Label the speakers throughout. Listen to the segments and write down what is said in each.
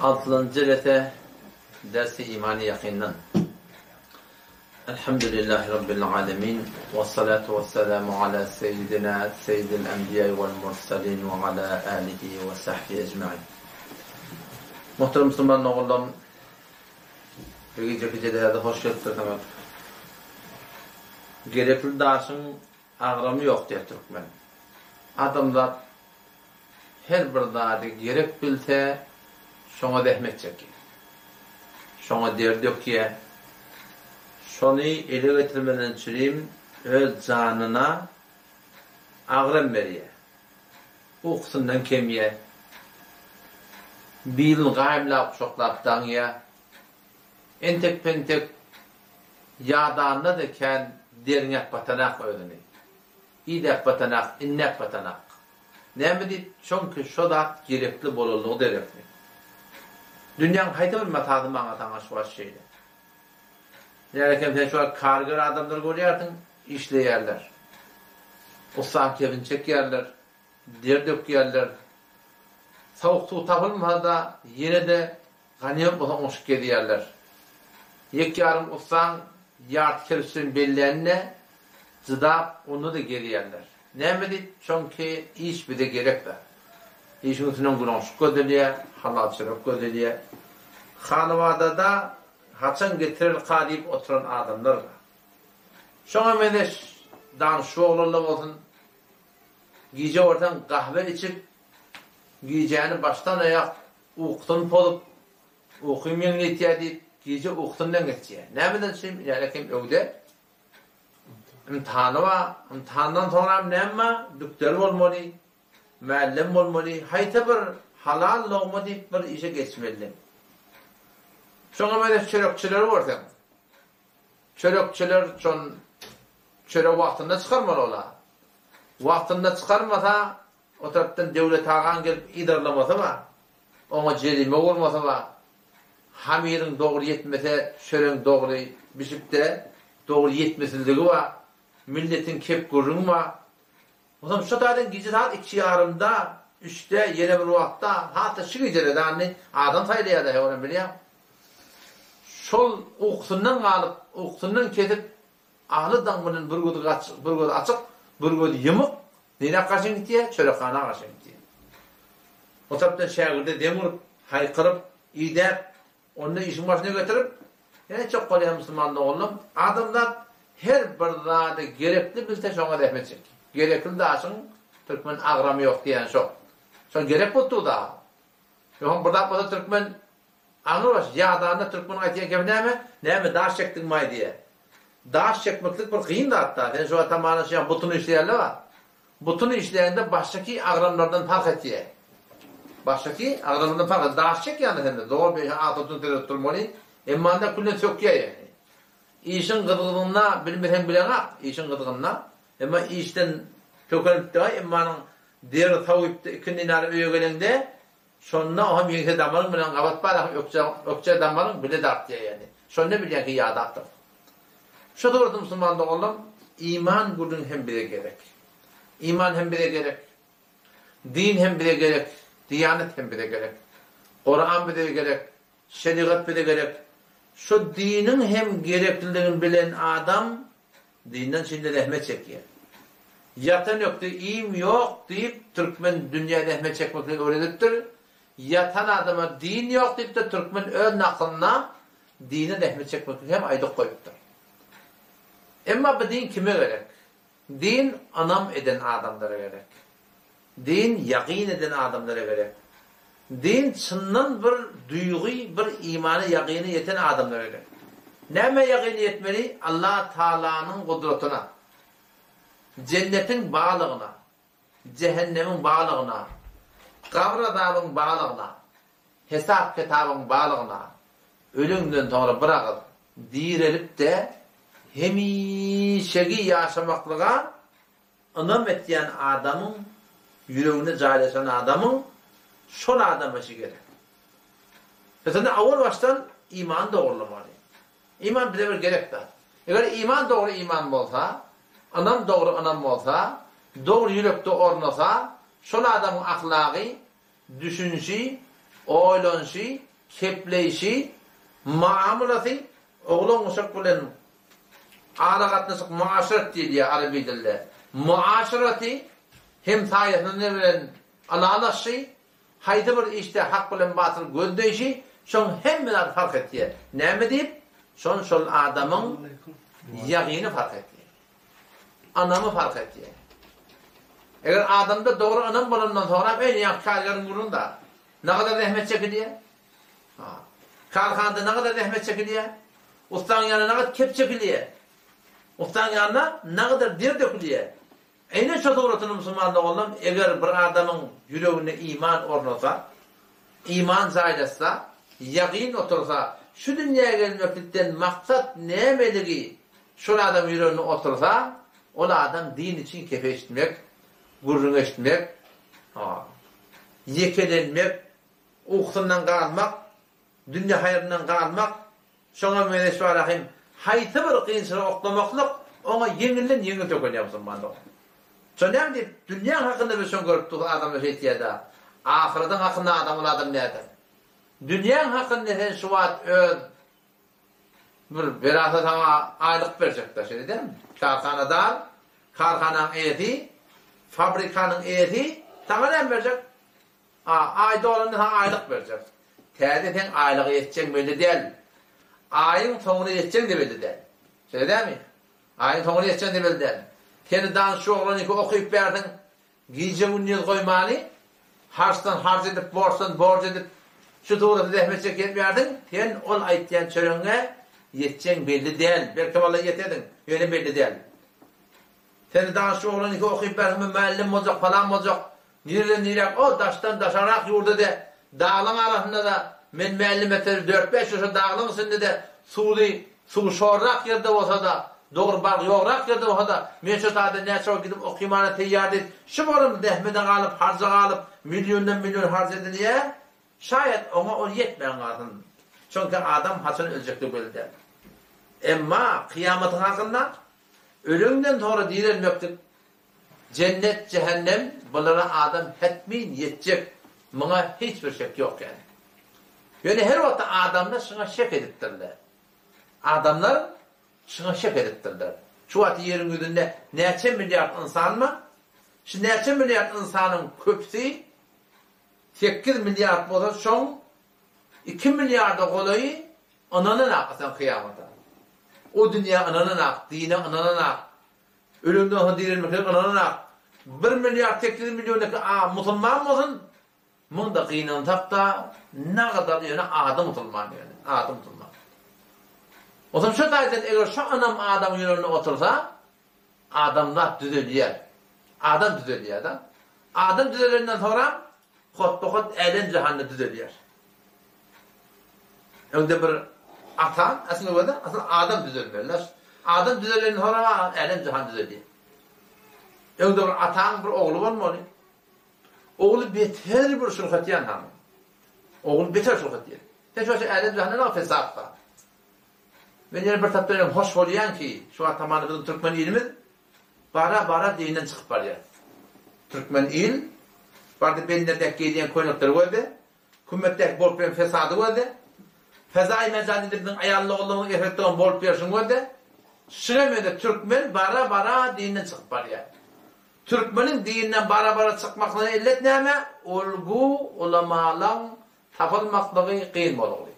Speaker 1: Altynjy jelese Dersi imany ýakyndan. Elhamdülillahi Rabbil alemin we salatu we selamu ala seýidina seýidil enbiýai wal mursalin we ala alihi we sahbihi ejmain. Muhterem musulman doganlarym, bu gijeki jelesede hoş gelipdirsiňiz. Gerekli daşyň agramy ýok diýer türkmen. Adamzat Her bir zady gerek bilse, şoňa zähmet çekýär. Şoňa der dökýär. Şony ele getirmeden çürim öz janyna agram berýär. Ukusyndan kemýär. Bilini gaýymlap guşaklap daňýar. Entek-pentek ýadanda-da kän derňäp batanak özüni. Idäp batanak, indäp batanak. Näme diýip, çonki şo zat gerekli bolanlygy derekli. Dünýäň haýsy bir matasy maňa saňa şu wagt şeýle. Närekem sen şu wagt karger adamlary görýärsiň, işleýärler. Ussaň kebini çekýärler, der dökýärler. Sowuk suw tapylmasa-da, ýene-de ganýok bolsa oňşup gezýärler. Ýek-ýarym ussaň ýarty kerpiçden bellänine jydap, onda-da gezýärler. Näme diýip, çonki iş bize gerek zat. Işiň üstünden günoşluk gözlenýär, halal çörek gözlenýär. Hanybadada haçan getirerka diýip oturan adamlar bar. Şoňa meňzeş danyşyk oglanlar bolsun, gije görseň gahwe içip, gijäni başdan-aýak ukusyny pozup, ukym ýeňletýär diýip, gije ukusyndan geçýär. Nämeden üçin? Ýaly kim öwde Ymtihany bar. Ymtihandan soňram näme bar? Dükder bolmaly, mällem bolmaly, haýsy bir halal logma diýip bir işe geçmeli. Şoňa meňzeş çörekçileri görseň. Çörekçiler şon çöregi wagtynda çykarmaly ola. Wagtynda çykarmasa, o tarapdan Döwlet agaň gelip yzarlamasy bar. Oňa jerime urmasy bar. Hamyryň dogry ýetmese, çöregiň dogry bişip-de, dogry ýetmesizligi bar. Milletiň kep gürrüňi bar. Onsoň şo taýdan gije sagat iki ýarymda, üçde, ýene bir wagtda, hat-da şu gijede-de indi adam saýlaýar-da, he, onam bilýäň. Şol ukusyndan galyp, ukusyndan kesip, Aly daň bilen bir gözi bir gözi açyk, bir gözi ýumuk, nirä garşyň gitýär? Çörekhana garşyň gitýär. O tarapdan şägirde deň urup, haýkyryp, idäp, onda işiň başyna getirip, ýene çok bolýar musulman doganlarym. Adamzat her bir zady gerekli bilse şoňa zähmet çekýär. Gerekli daşyň türkmen agramy ýok diýýän şo. Şo gerek bolupdyr dagy. Ýogsam bir zat bolsa türkmen Aňrybaş, ýadanda türkmeniň aýtýan gepi näme? Näme, daş çekdiňmaý diýýär. Daş çekmeklik bir kyn zat-da. Sen şu atamana şu ýa butuny işleýärler bar. Butuny işleýände başdaky agramlardan parh etýär. Başdaky agramlardan parh etýär. Daş çekýände sende zor bir agtygyň seredip durmaly. Emma anda küllen sökýär ýagny. Işiň gyzgynynda bilmeseň bileňak, işiň gyzgynynda. Emma işden sökenipdi, emmanyň deri sowypdy, ikindi nary öýe geleňde Şonda oňam ýeňse damaryň bilen gabat barasy ökje ökje damaryň bile dartýar ýagny. Şonda bilýän ki ýadapdyr. Şu suratda musulman doganlarym iman gürrüň hem bize gerek. Iman hem bize gerek. Din hem bize gerek. Diýanet hem bize gerek. Kuran bize gerek. Şerigat bize gerek. Şu diniň hem gerekliligini bilen adam Dinden çinde zähmet çekýär. Ýatan ökde iým ýok diýip türkmen dünýä zähmet çekmekligi öwredipdir. Ýatan adama din ýok diýipdir türkmen öz nakylynda dine zähmet çekmekligi hem aýdyp goýupdyr. Emma bu din kime gerek? Din ynam eden adamlara gerek. Din ýagyn eden adamlara gerek. Din çyndan bir duýgy, bir imana ýagyna ýeten adamlara gerek. Nämä ýagyna ýetmeli? Allah Tagalanyň gudratyna, jennetiň barlygyna, jähennemiň barlygyna, gabyr azabyň barlygyna, hesap-kitabyň barlygyna, ölüňden soňra bir agyz direlip-de hemişegi ýaşamaklyga Ynam etýän adamyň, ýüregine jaýlaşan adamyň şol adama şi gerek. Meselen, owal başdan imany dogrulamaly. Iman bize bir gerek zat. Eger iman dogry iman bolsa, ynam dogry ynam bolsa, dogry ýürekde ornasa, şol adamyň ahlagy, düşünişi. oýlanyşy, kepleýşi, muamalasy oglan-uşak bilen aragatnaşyk muaşeret diýilýär araby dilde. Muaşereti hemsaýasyny bilen ylalaşşy, haýsy bir işde hak bilen batyl gözleýşi şoň hemme zady fark etýär. Näme diýip? Şon şol adamyň ýagyny fark etýär. Ynamy fark etýär. Eger adamda dogry ynam bolandan soňra eý ýa kargeriň gürrüň-da. Nagadar zähmet çekilýär. Ha. Karhanada nagadar zähmet çekilýär. Ussaň ýanyna nagat kep çekilýär. Ussaň ýanyna nagadar der dökülýär. Eýnen şo suratyny musulman doganlarym eger bir adamyň ýüreginde iman ornasa, iman jaýlaşsa, ýagyn otursa, şu dünýä gelmeklikden maksat nämeligi şol adamyň ýüreginde otursa, ol adam din üçin kefe eşitmek, gürrüň eşitmek, ýekelenmek, ukusyndan galmak, Dünýe haýryndan galmak, şoňa meňzeş bara hem haýsy bir kynçylyga oklamaklyk oňa ýeňilden ýeňil tökülýär musulman dogan. Şo näme diýip, dünýäň hakynda biz şony görüp durus adamlar şeýtýär-dä. Ahyradyň hakynda adam ol adam näder? Dünýäň hakynda sen şu wagt öz bir berasa saňa aýlyk berjekdä şeýle dälmi? Kärhanadar, kärhanaň eýesi, fabrikanyň eýesi saňa näme berjek? A, aý dolanda saňa aýlyk berjek. Täze seň aýlyga ýetjegiň belli däl. Aýyň soňuna ýetjegiň-de belli däl. Şeýle dälmi? Aýyň soňuna ýetjegiň-de belli däl. Seni danyşçy oglanyňky okyp bärsiň, gije-gündiz goýmany, harçdan harç edip, borçdan borç edip, şu suraty zähmet çekýän bärsiň, sen ol aýtýan çöregiňe ýetjegiň belli däl. Belki walla ýetersiň, ýöne belli däl. Seni danyşçy oglanyňky okyp bärsiň, men mällem boljak, palan boljak, Nireden niräk, o daşdan daşarak ýurda-de, daglaň arasynda-da, men mälim eteli dört-bäş ýyl şo daglaň içinde-de, suwly, suwy şorrak ýerde bolsa-da, dogry barg ýograk ýerde bolsa-da, men şo taýda näçe wagt gidip okymana teýýar diýip, şu bolum zähmete galyp, harja galyp, milliondan-million harç edilýär, şaýat oňa ol ýetmän galsyn. Çünki adam haçan öljekligi belli däl. Emma kyýamatyň hakynda, öleňden soňra direlmeklik, Jennet, jähennem bulara adam hetmin ýetjek, muňa hiç bir şek ýok ýaly. Ýöne her wagtda adamlar şuňa şek edipdirler. Adamlar şuňa şek edipdirler. Şu wagt ýeriň ýüzünde näçe milliard ynsan bar? Şu näçe milliard ynsanyň köpüsi sekiz milliard bolsa şoň iki milliarda golaýy ynananak aslynda kyýamata. O dünýä ynananak, dine ynananak. Ölenden soň direlmeklige ynananak, bir milliard 800 million a musulman bolsun, munda gynansak-da, nagadar ýöne ady musulman ýöne, ady musulman. Onsoň şo taýdan eger şo ynam adamyň ýüreginde otursa, adamzat düzelýär. Adam düzelýär-de. Adam düzelenden soňram Hotba-hot älem-jahanda düzelýär. Öňde bir ata, aslynda görde, asyl adam düzelmeli. Adam düzelenden soňra älem-jahan düzelýär. Öňde bir ataň bir ogly bolmaly. Ogly beter bir şulh etýän hany. Ogly beter şulh etýär. Sen şu älem-jahanda näme fesat bar? Men ýene bir tapdan hem hoş bolýan ki, şu wagt tamany biziň türkmen ilimiz Bara-bara dinden çykyp barýar. Türkmen il bardy benderdäki geýilýän köýnekleri gözle, kümmetdäki bolup ýören fesady gözle, fezaýy mejazy biziň aýal-ogullarymyzyň eşretde bolup ýörşüni gözle. Şuňa meňzeş türkmen bara-bara dinden çykyp barýar. Türkmeniň dinden bara-bara çykmaklygyna illet näme? Olgu ulamalaň tapylmaklygy kyn bolugly.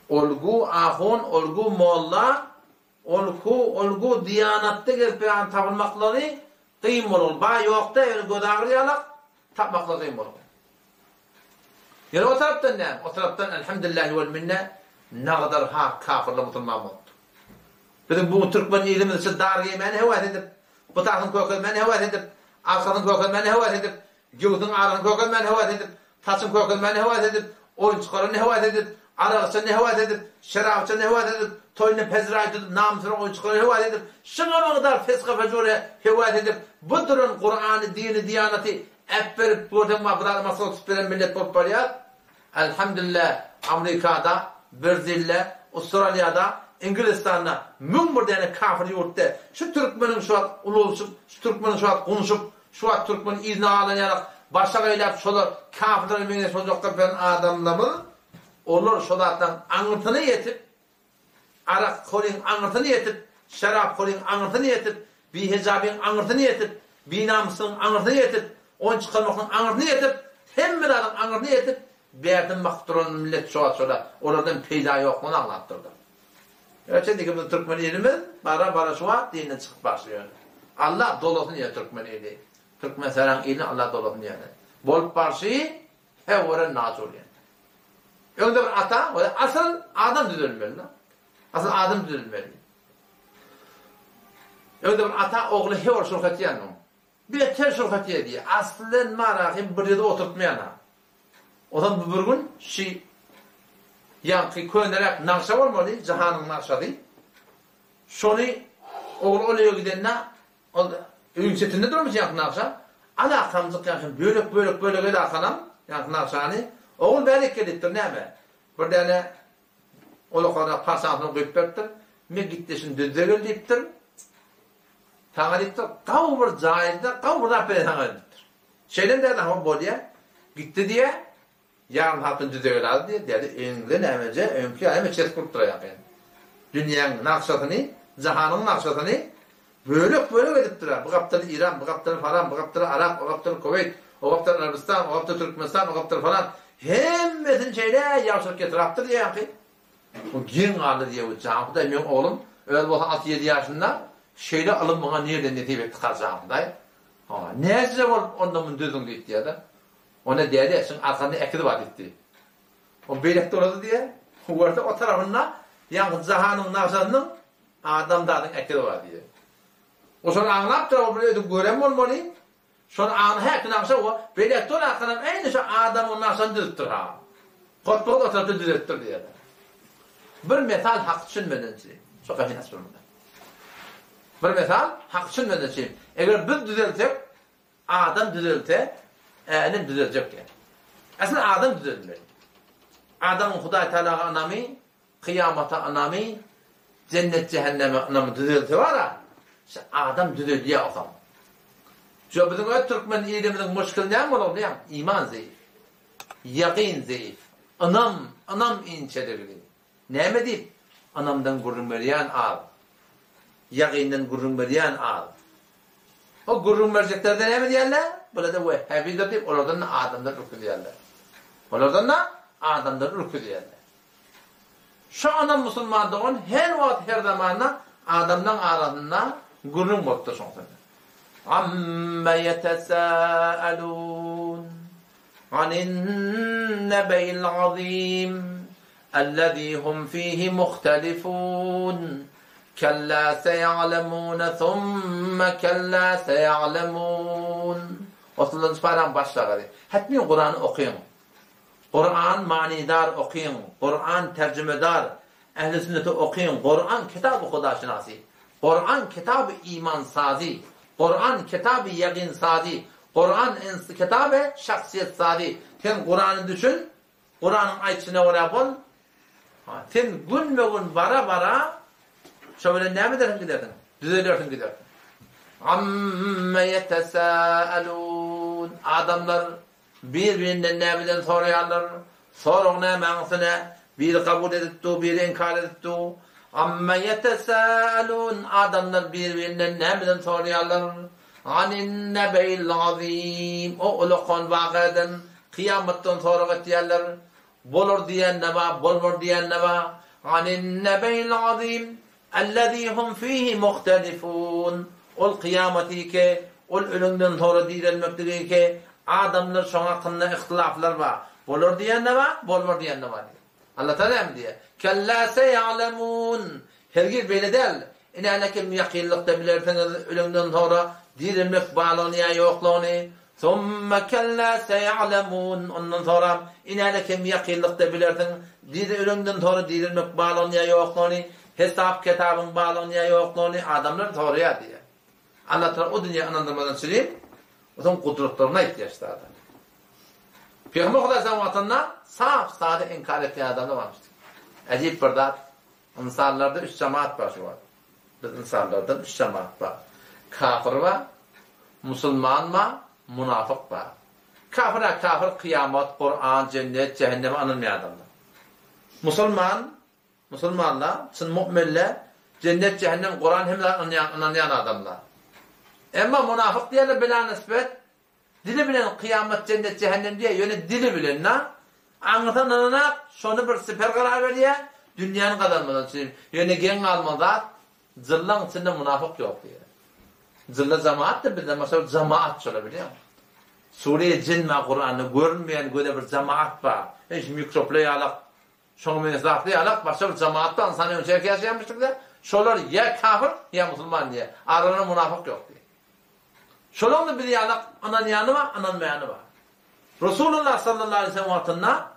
Speaker 1: Olgu ahun, olgu molla Olku, olgu diýanatda gezip ýören tapylmaklary gyn bolugly. Ba ýokda ýöne göz agyrýalak tapmaklary gyn bolugly. Ýöne o tarapdan näme? O tarapdan elhamdülillahi wel minne nagadar ha kafyrlar musulman bolupdyr. Biziň bu türkmen ilimiz şu dar geýmäni höwes edip, butasyny kökezmäni höwes edip, arkasyny kökezmäni höwes edip, Jöwzüň aryny kökezmäni höwes edip, saçyny kökezmäni höwes edip, oýun çykaranyny höwes edip, arak içenini höwes edip, şerap içenini höwes edip, toýunda pezraý tutup, namysyna oýun çykarany höwes edip, şuňa mygdar fisga-fujura höwes edip, bu duran Kurany, dini, diýanaty äpberip görseň bar, bu zady maksat tutup beren millet bolup barýas. Elhamdülillah, Amrikada, Brazilde, Ustraliýada, Ingilistanda 1001 däne kafir ýurtda şu türkmeniň şu wagt ulalyşyp, şu türkmeniň şu wagt gunuşyp, Şu wagt türkmen yzyna galan ýalak. Başagaýlap şolar kafirlere meňzeş boljakdyr bilen adamlarymyz olar şo zatlaryň aňyrsyna ýetip arakhoryň aňyrsyna ýetip şeraphoryň aňyrsyna ýetip bihejabyň aňyrsyna ýetip binamyslygyň aňyrsyna ýetip oýun çykarmaklygyň aňyrsyna ýetip hemme zadyň aňyrsyna ýetip bärden bakyp duran millet şo wagt şola olardan peýda ýoklugyny aňlapdyrlar. Öçendiki biz türkmen ilimiz bara bara şu wagt dinden çykyp başlaýar. Allah dolasyn ýa türkmen ili. Türkmenistanyň ilini Allah dolasyn ýa. Bolup barşy he gören naç bolýar. Öňde bir ata we asyl adam düzelmeli. Asyl adam düzelmeli. Öňde bir ata ogly he bir şurh etýän. Beter şurh etýär diýýär. Aslen marahim bir ýerde oturtmaýan. Ozan bu bir gün şi ýaňky köneräk nagşa bolmaly, jahanyň nagşasy. Şony ogly ol öýe gidende, ol öýüň çetinde durmyş ýaňky nagşa. Alakamjyk ýaňky bölek-bölek bölek elakanam ýaňky nagşany. Ogul bärik gel diýipdir, näme? Bir däne olakana parçasyny guýup beripdir. Men git-de şuny düz-de gel diýipdir. Saňa diýipdir, gawy bir jaýda gawy bir zat bereýin saňa diýipdir. Şeýlem däde hawa bolýa. Gitdi diýä. Ýarym saatdan düze geladi diýä. Däde öňde nämeje, öňki ýaly hemme çes gurup durýa ýakyn. Dünýäň nagşasyny, jahanyň nagşasyny bölek-bölek edip durýa. Bu gapdal Iran, bu gapdal falan, bu gapdal Arak, o gapdal Kuweýt, o gapdal Arabystan, o gapdal Türkmenistan, o gapdal falan. Hemmesini şeýle ýagşyryp getirapdyr diýä ýaňky. O geň galdy diýýär, we jan Hudaý, meň oglum, özi bolsa alty-ýedi ýaşynda, şeýle ylym maňa nirden nesip etdika jan Hudaý? Hawa, näçe bolup onda muny düzdüň diýip diýýär-de. Onda däde, şuň arkasynda ekiz bar diýipdi. O beýleki dolady diýýär. Görse o tarapynda ýaňky jahanyň nagşasynyň adamzadyň ekizi bar diýýär. O şony aňlapdyr, ol bir özi gören bolmaly. Şony aňly häki nagşa we beýleki dolakanam äýni şo adamyň nagşasyny düzüpdir ha. Hotbagt o tarapda düzetdir diýýärler. Bir mesal haky düşünmedençi. Şo gapyny açyp durmada. Bir mesal haky düşünmedençi. Eger biz düzelsek, adam düzelse, älem düzeljek diýýär. Aslynda adam düzelmeli. Adamyň Hudaý Tagalaga ynamy Kyýamata ynamy, jennet-jähenneme ynamy düzelse bar-a, şu adam düzelýär osaň. Şo biziň öz türkmen ilimiziň muşkili näme bolar bilýäňmi? Iman zeýif. Ýakyn zeýif. Ynam, ynam inçeligli. Näme diýip, ynamdan gürrüň berýän az. Ýakyndan gürrüň berýän az. O gürrüň berjeklerde näme diýerler? Bular-da wehhabidir diýip, olardan-da adamlar ürküzýärler. Olardan-da adamlar ürküzýärler. Şu anam musulman dogan her wagt her zamanda adamlaň arasynda gürrüň bolupdyr şoň sende. Amme ýetesâelûn anin nebe'il azîm ellezî hum fîhî muhtelifûn kellâ seýa'lemûne summe kellâ seýa'lemûn Otuzynjy paraň başlagazy. Hetmi Kurany okyň. Kuran manydar okyň, Kuran terjimedar, Ehli sünneti okyň, Kuran kitaby hudaşynasy, Kuran kitaby iman sazy, Kuran kitaby ýagyn sazy, Kuran kitaby şahsyýet sazy, sen Kurany düşün, Kuranyň aýtşyna görä bol, sen günbe gün bara bara şo bilen näme edersiň gidersiň, düzelersiň gidersiň. Amme ýetesâelûn adamlar Bir-birinden nämeden soraýarlar? Sorag nämäň üstüne? Biri kabul edip dur, biri inkar edip dur. Amma ýetesâelûn, adamlar bir-birinden nämeden soraýarlar? Anin-nebe'il azîm, o ulakan wakadan, kyýamatdan sorag etýärler. Bolar diýen-de bar, bolmar diýen-de bar. Anin-nebe'il azîm, Ellezî hum fîhî muhtelifûn, Ol kyýamat ki, ol ölümden soňra direlmekligi ki, adamlar şoň hakynda yhtylaflar bar. Bolar diýen-de bar, bolmar diýen-de bar diýýär. Allah Tagala näme diýýär? Kellä seýa'lemûn, Hergiz beýle däl. Inänekem ýakynlykda bilersiňiz ölümden soňra direlmek barlygyny ýa ýoklugyny. Summe kellä seýa'lemûn, Ondan soňram inänekem ýakynlykda bilersiň diri ölenden soňra dirilmek barlygyny ýa ýoklugyny, hesap-kitabyň barlygyny ýa ýoklugyny adamlar soraýar diýýär. Allah Tagala o dünýä ynandyrmadan çürim, onuň gudratlaryny aýtýar şu zada. Pygamber Hudaý sallam wagtynda sap-sada inkar etýän adamlar barmyş. Äjip bir zat, ynsanlarda üç jemaat bar şu wagt. Biz ynsanlardan üç jemaat bar. Kafir bar, musulman bar, munafyk bar. Kafir-ä kafir, kyýamat, Kuran, jennet, jähenneme ynanmaýan adamlar. Musulman, musulmanlar, çyn mu'minler, jennet, jähennem, Kuran hemme zat ynanýan, ynanýan adamlar. Emma munafyk diýenler bela nisbet, dili bilen kyýamat, jennet, jähennem diýýär, ýöne dili bilen na, aňyrsy ynananak, şony bir siper karar berýär, dünýäni gazanmak üçin. Ýöne geň galmaly zat, Jyllaň içinde munafyk ýok diýýär. Jylla jamaatdyr bizden başga bir jamaat şolar bilýäňmi? Sure jin bar Kuranda görünmeýän göze bir jamaat bar. Hiç mikroplar ýalak şoňa meňzeş zatlar ýalak başga bir jamaat bar ynsan öňçäki ýaşaýanmyşdyk-da şolar ýa kafir ýa musulman diýýär. Aralarynda munafyk ýok diýýär. Şolaň-da biz ýalak ynanýany bar ynanmaýany bar. Resulullah sallallahu aleýhi we sellem wagtynda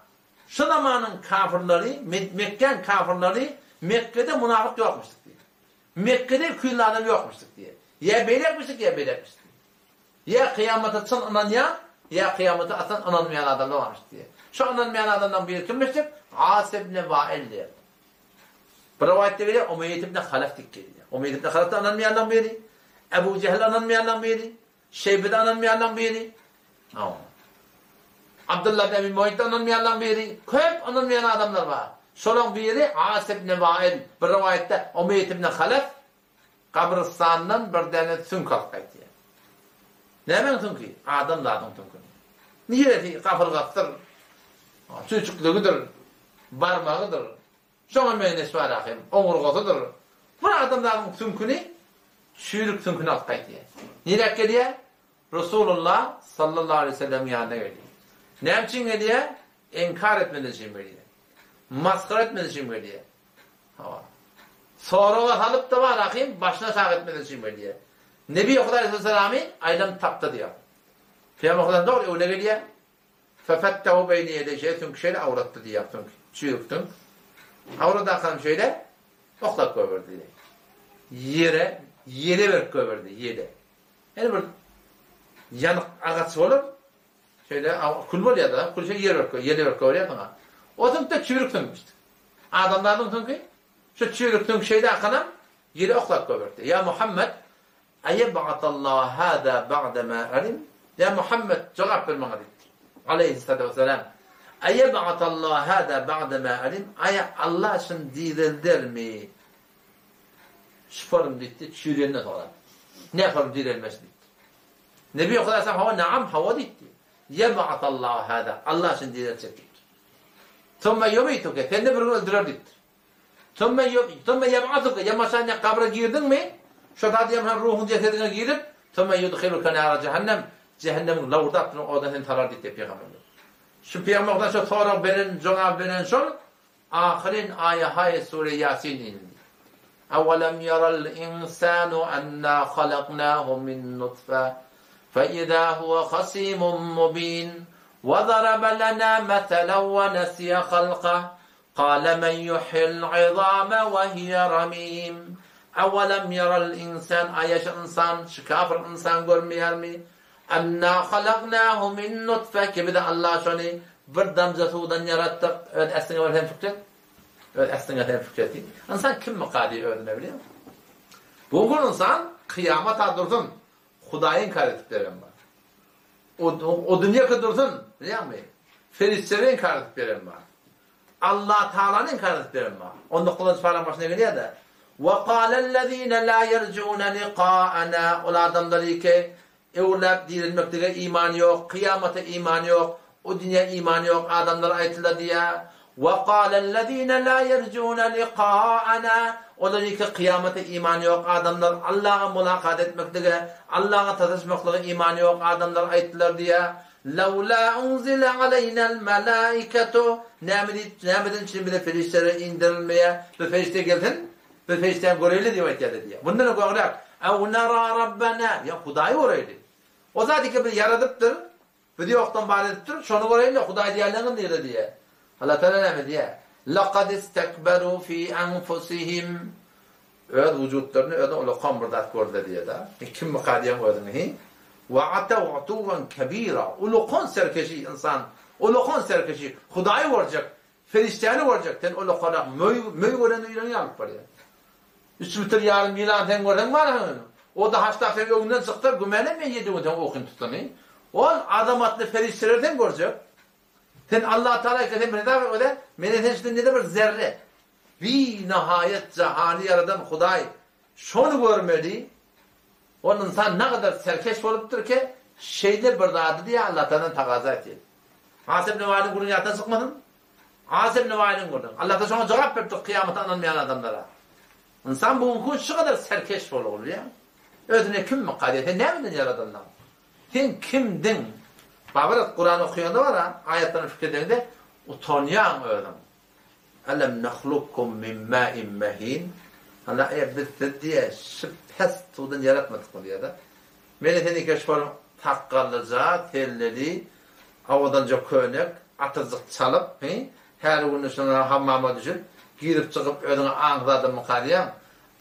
Speaker 1: Şu zamanyň kafyrlary, Mekgäň kafyrlary Mekgede munafyk ýokmuşdyk diýýär. Mekgede ikiyüzli adam ýokmuşdyk diýýär. Ýa beýlekmişdik, ýa beýlekmişdik diýýär. Ýa kyýamata çyn ynanýan, ýa kyýamata aslan ynanmaýan adamlar barmyş diýýär. Şu ynanmaýan adamlaryň biri kimmişdik? As ibn Wail diýýär. Bir rowaýatda gelýär, Umeýýet ibn Halaf diýip gelýär. Umeýýet ibn Halaf-da ynanmaýanlaryň biri, Ebu Jehil ynanmaýanlaryň biri, Şeýbede ynanmaýanlaryň biri. Hawa. Abdullah ibn Ebi Muaýtda ynanmaýanlaryň biri. Köp ynanmaýan adamlar bar. Şolaryň biri As ibn Wail, bir rowaýatda Umeýýet ibn Halaf gabrystandan bir däne süňk alyp gaýtýar. Nämäň süňki? Adam zadyň süňküni. Niresi gapyrgasydyr, çüýçükligidir, barmagydyr. Şoňa meňzeş bar ahym, oňurgasydyr. Bir adamzadyň süňküni, çüýrük süňküni alyp gaýdýar. Niräk gelýär? Resulullah sallallahu aleýhi we sellemiň ýanyna gelýär. Näme üçin gelýär? Inkar etmez üçin gelýär. Masgara etmez üçin gelýär. Hawa. Soraga salyp-da bar ahym, başyny aşak etmez üçin gelýär. Nebi Hudaý sallallahu aýlanyp tapdy diýýär. Pygamber Hudaý dogry öwle gelýär. Fefettehu beýne ýedeý şeýle süňki şeýle awratdy diýýär süňk çüýrük süňk. Awradakam şeýle oklap goýberdi diýýär. Ýere ýele berip goýberdi ýele. Ýene bir ýanyk agaç bolar şeýle kül bolýar-da kül şeýle ýere berip ýele berip goýberýär saňa. O süňk-de çüýrük süňkmüşdi. Adamzadyň süňki şu çüýrük süňk şeýle akanam ýele oklap goýberdi. Ýa Muhammet Aýeb'atallahu hâzâ ba'de mâ alim? Ýa Muhammet, jogap ber maňa diýipdir. Aleýhissalatu wessalam. Aýeb'atallahu hâzâ ba'de mâ alim? Aýa Allah şuny direldermi? Şuparym diýipdir, çüýrenden soňra. Näparym direlmez diýipdir. Nebi Hudaý sallam hawa, naam, hawa diýipdir. Ýeb'atallahu hâzâ. Allah şuny direltjek diýipdir. Summa ýumituke, seni bir gün öldürer diýipdir. Sümme sümme ýeb'asuke, ýamaşan ýa gabra girdiňmi, şo zat ýa ruhuň jesediňe girip, sümme ýudhiluke nara jähennem, jähennemiň lowurdap duran oduna seni salar diýdi pygamberler. Şu pygamberden şo sorag beren, jogap beren şol, ahyryn aýa haýy sure Ýasin indi. Awalam ýaral insanu anna halaknahu min nutfa, fe iza huwa hasimun mubin, we zaraba lana meselen we nesiye halka, Kale men yuhyil izame we hiye ramim. Ewelem yerel insan aýa şu ynsan, şu kafir ynsan görmeýärmi? Enna halaknahu min nutfe ki biz Allah şony bir damja suwdan ýaratdyk. Öz äsliňe bir sen pikir et. Öz äsliňe sen pikir et. Ynsan kimmika diý özüne bilýäňmi? Bu gün ynsan kyýamata dursun Hudaýy inkar edip beren bar. O, o dünýeke dursun, bilýäňmi? Perişdeleri inkar edip beren bar. Allah Taalany inkar edip beren bar. On dokuzynjy paraň başyna gelýär-de. Wa qalellezine la yerjuna liqa'ana ol adamlar ki, öwrüläp dirilmeklige iman ýok, kyýamata iman ýok, o dünýä iman ýok adamlar aýtdylar diýýär. Wa qalellezine la yerjuna liqa'ana olar ki, kyýamata iman ýok adamlar, Allaha mulakat etmeklige, Allaha sataşmaklyga iman ýok adamlar aýtdylar diýýär. Lawla unzile aleýnel melaiketu, näme diýip, nämeden üçin bize perişdeler inderilmeýär, bir perişde gelsin, bir perişdäni göreýli diýip aýtýarlar diýýär. Mundan-da göräk, ew nara rabbena, ýa Hudaýy göreýli. O zat iki bizi ýaradypdyr, bizi ýokdan bar edipdir, şony göreýli, Hudaý diýýänleriňiz nirede diýýär. Allatagala näme diýýär? Laqad istekberu fi anfusihim. Öz wujutlaryny özüne ulakan bir zat gördiler diýýär-de. Kimmika diýýäň özüňi, hi? Wa ataw utuwan kebira. Ulakan serkeşi ynsan, ulakan serkeşi Hudaýy görjek, perişdäni görjek, sen ulakanak möý, möý görende ýüregiň ýarylyp barýar. Üç metr ýarym ýylan sen görseň bar-a, o-da haşlap seň öňüňden çyksa, güman etme ýedi gün seň ukyň tutanyny. Ol azamatly perişdeleri sen görjek. Sen Allah Tagala eke sen bir hesap et öde, meni sen şunda nede bir zerre. Bi nihaýet jahany ýaradan Hudaý şony görmeli. Ol ynsan nagadar serkeş bolupdyr ki, şeýle bir zady diýe Allah Tagaladan tagaza etýär. As ibn Wailiň gürrüňi ýatdan çykmasyn. As ibn Wailiň gürrüňi. Allah Tagala şoňa jogap beripdir kyýamata ynanmaýan adamlara. Ynsan bu günki gün şu gadar serkeş bolugly bilýäňmi? Özüne kimmika diýýär, sen nämeden ýaradyldyň? Sen kimdiň? Babyrat Kuran okaýanda bar-a, aýatlaryny pikir edeňde utanýaň özüň. Elem nahlukkum min ma'in mehin. Allah eý biz sizi diýýär, şu pes suwdan ýaratmadykmy diýýär-de. Meni seni keşp sakgallyja, selleli, owadanja köýnek, atyrjyk çalyp, hi, her günde şuňa hammama düşüp, girip-çykyp özüňe aňsadammyka diýýäň.